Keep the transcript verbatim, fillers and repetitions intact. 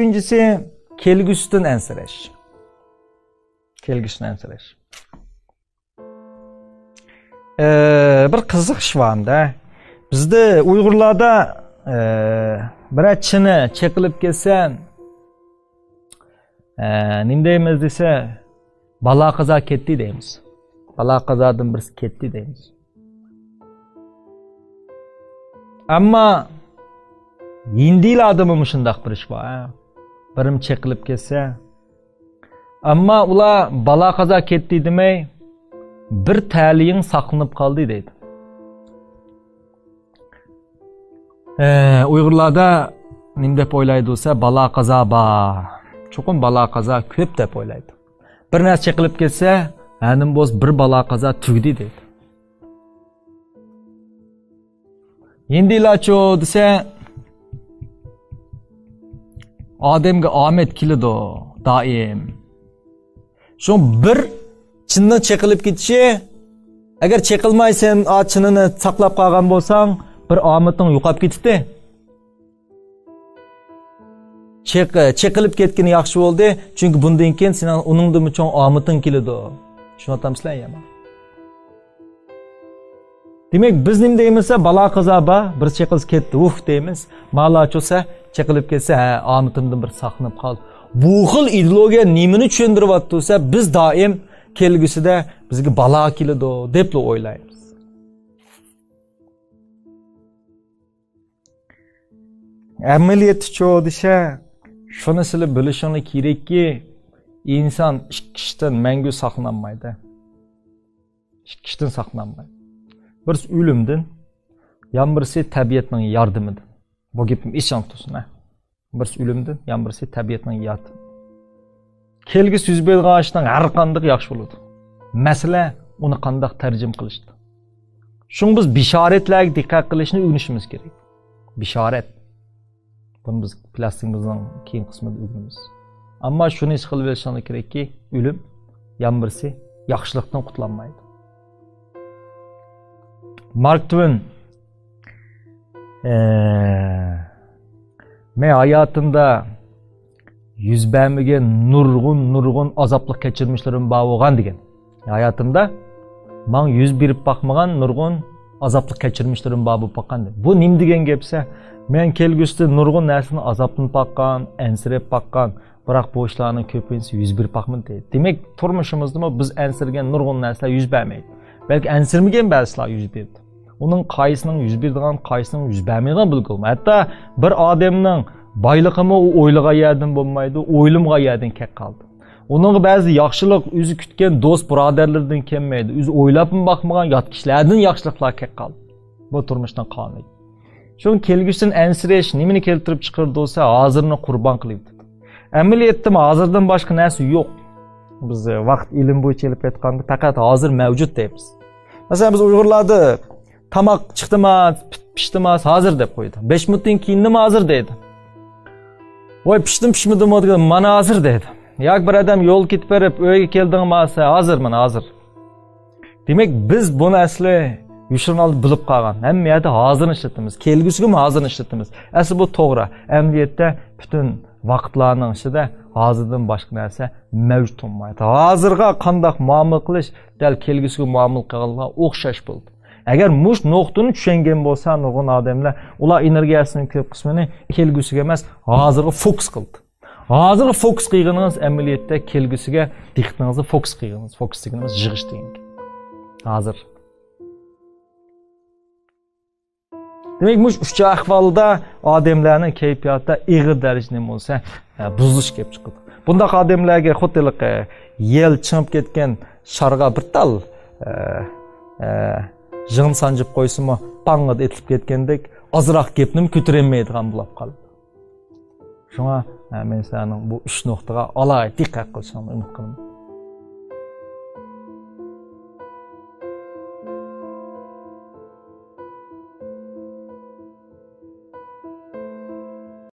ئۈچىنچىسى، كەلگۈسىدىن ئەنسىرەش. كەلگۈسىدىن ئەنسىرەش. ئە، بىر قىزىق ئىش بار ئەمدى. بىزدە ئۇيغۇرلاردا، ئە، بىرەر چىنە چېقىلىپ كەتسە، ئە، نېمە دەيمىز دېسە، بالا قازا كەتتى دەيمىز. بالا قازادىن بىرسى كەتتى دەيمىز. ئەمما ھىندىيلاردىمۇ مۇشۇنداق بىر ئىش بار، ھە. بىرىم چېقىلىپ كەتسە، ئەمما ئۇلار بالا قازا كەتتى دېمەي، بىر تەلىيىڭ ساقلىنىپ قالدى دەيدۇ. ئە، ئۇيغۇرلاردا نېمە دەپ ئويلايدۇ دېسە، بالا قازا بار. چوقۇم بالا قازا كۆپ دەپ ئويلايدۇ. بىر نەرسە چېقىلىپ كەتسە، ھەنىم بولسا بىر بالا قازا تۈگىدى دەيدۇ. ھىندىيلارچۇ دېسە، ئادەمگە ئامەت كېلىدۇ دائىم. شۇ بىر چىنىنىڭ چېقىلىپ كېتىشى، ئەگەر چېقىلماي سەن ئا چىنىنى ساقلاپ قالغان بولساڭ، بىر ئامىتىڭ يوقاپ كېتىتتى. چېق-، چېقىلىپ كەتكىنى ياخشى بولدى، چۈنكى بۇندىن كېيىن سېنىڭ ئۇنىڭدىنمۇ چوڭ ئامىتىڭ كېلىدۇ. چۈشىنىۋاتامسىلەر يامان؟ دېمەك، بىز نېمە دەيمىز دېسە، بالا قازا بار، بىر چېقىلسا كەتتى، ئۇھ دەيمىز. مالاچۇسا چېقىلىپ كەتسە، ھە، ئامىتىمدىن بىر ساقلىنىپ قال. بۇ خىل ئىدېئولوگىيە نېمىنى چۈشەندۈرۈۋاتىدۇ دېسە، بىز دائىم كەلگۈسىدە بىزگە بالا كېلىدۇ دەپلا ئويلايمىز. ئەمەلىيەتتىچۇ دېسە، شۇنى سىلى بىلىشىڭلار كېرەككى، ئىنسان ئىككى ئىشتىن مەڭگۈ ساقلىنالمايدۇ. ئىككى ئىشتىن ساقلىنالمايدۇ. بىرسى ئۆلۈمدىن، يەنە بىرسى تەبىئەتنىڭ ياردىمىدىن. بۇ گېپىم ئېسىڭ تۇرسۇن، ھە. بىرسى ئۆلۈمدىن، يەنە بىرسى تەبىئەتنىڭ ياردىمى. كەلگۈسى يۈز بېرىدىغان ئىشنىڭ ھەر قاندىقى ياخشى بولىدۇ. مەسىلە ئۇنى قانداق تەرجىمە قىلىشتا. شۇڭا بىز بېشارەتلەرگە دىققەت قىلىشنى ئۆگىنىشىمىز كېرەك. بېشارەت. بۇنى بىز پىلاستىكىمىزنىڭ كېيىن قىسمىدا ئۆگىنىمىز. ئەمما شۇنى ھېس قىلىۋېلىشىڭلار كېرەككى، ئۆلۈم يەنە بىرسى ياخشىلىقتىن قۇتۇلالمايدۇ. مارك توۋېن، ئە، مەن ھاياتىمدا يۈز بەرمىگەن نۇرغۇن، نۇرغۇن ئازابلىق كەچۈرمىشلىرىم بار بولغان دېگەن. ھاياتىمدا ماڭا يۈز بېرىپ باقمىغان نۇرغۇن ئازابلىق كەچۈرمىشلىرىم بار بولۇپ باققان. بۇ نېمە دېگەن گەپ دېسە، مەن كەلگۈسىدە نۇرغۇن نەرسىدىن ئازابلىنىپ باققان، ئەنسىرەپ باققان، بىراق بۇ ئىشلارنىڭ كۆپىنچىسى يۈز بېرىپ باقمىدى. دېمەك، تۇرمۇشىمىزدىمۇ بىز ئەنسىرىگەن نۇرغۇن نەرسىلەر يۈز بەرمەيدۇ. بەلكى ئەنسىرىمىگەن بەزىلەر يۈز بېرىدۇ. ئۇنىڭ قايسىنىڭ يۈز بېرىدىغان، قايسىنىڭ يۈز بەرمەيدىغان بىلگىلى بولمايدۇ. ھەتتا بىر ئادەمنىڭ بايلىقىمۇ ئۇ ئويلىغان يەردىن بولمايدۇ، ئويلىمىغان يەردىن كەپ قالىدۇ. ئۇنىڭغا بەزى ياخشىلىق ئۆزى كۈتكەن دوست بۇرادەرلىرىدىن كەلمەيدۇ. ئۆزى ئويلاپمۇ باقمىغان يات كىشىلەردىن ياخشىلىقلار كەپ قالىدۇ. بۇ تۇرمۇشنىڭ قانۇنى. شۇڭا كەلگۈسىدىن ئەنسىرەش نېمىنى كەلتۈرۈپ چىقىرىدۇ دېسە، ھازىرنى قۇربان قىلىۋېتىدۇ. ئەمەلىيەتتىمۇ ھازىردىن باشقا نەرسە يوق. بىز ۋاقىت ئىلىم بويىچە ئېلىپ ئېيتقاندا، پەقەت ھازىر مەۋجۇت دەيمىز. مەسىلەن، بىز ئۇيغۇرلاردا تاماق چىقتىما، پىت-، پىشتىما، ھازىر دەپ قويىدۇ. بەش مىنۇتتىن كېيىن نېمە ھازىر دەيدۇ. ۋاي، پىشتىمۇ پىشمىدىمۇ دېگەن، مانا ھازىر دەيدۇ. ياكى بىر ئادەم يول كېتىپ بېرىپ، ئۆيگە كەلدىڭما دېسە، ھازىر، مانا ھازىر. دېمەك، بىز بۇنى ئەسلى يوشۇرۇن ھالدا بىلىپ قالغان. ھەممە يەردە ھازىرنى ئىشلىتىمىز. كەلگۈسىگىمۇ ھازىرنى ئىشلىتىمىز. ئەسلى بۇ توغرا. ئەمەلىيەتتە پۈتۈن ۋاقىتلارنىڭ ئىچىدە ھازىردىن باشقا نەرسە مەۋجۇت بولمايدۇ. ھازىرغا قانداق مۇئامىلە قىلىش دەل كەلگۈسىگە مۇئامىلە قىلغانغا ئوخشاش بولىدۇ. ئەگەر مۇشۇ نۇقتىنى چۈشەنگەن بولسا نۇرغۇن ئادەملەر، ئۇلار ئېنېرگىيەسىنىڭ كۆپ قىسمىنى كەلگۈسىگە ئەمەس، ھازىرغا فوكۇس قىلىدۇ. ھازىرغا فوكۇس قىلغىنىڭىز ئەمەلىيەتتە كەلگۈسىگە دىققىتىڭىزنى فوكۇس قىلغىنىڭىز، فوكۇس دېگىنىمىز يىغىش دېگەن گەپ. ھازىر. دېمەك، مۇشۇ ئۈچ ئەھۋالدا ئادەملەرنىڭ كەيپىياتىدا ئېغىر دەرىجىدە نېمە بولسا، ئە، بۇزۇلۇش كېلىپ چىقىدۇ. بۇنداق ئادەملەرگە خۇددى ھېلىقى يەل چىڭىپ كەتكەن شارغا بىر تال، ئە، ئە، يىڭنە سانجىپ قويسىمۇ، پاڭڭىدە ئېتىلىپ كەتكەندەك، ئازراق گەپنىمۇ كۆتۈرەلمەيدىغان بولۇپ قالىدۇ. شۇڭا، ھە، مەن سىلەرنىڭ بۇ ئۈچ نۇقتىغا ئالاھىدە دىققەت قىلىشىڭلارنى ئۈمىد قىلىمەن.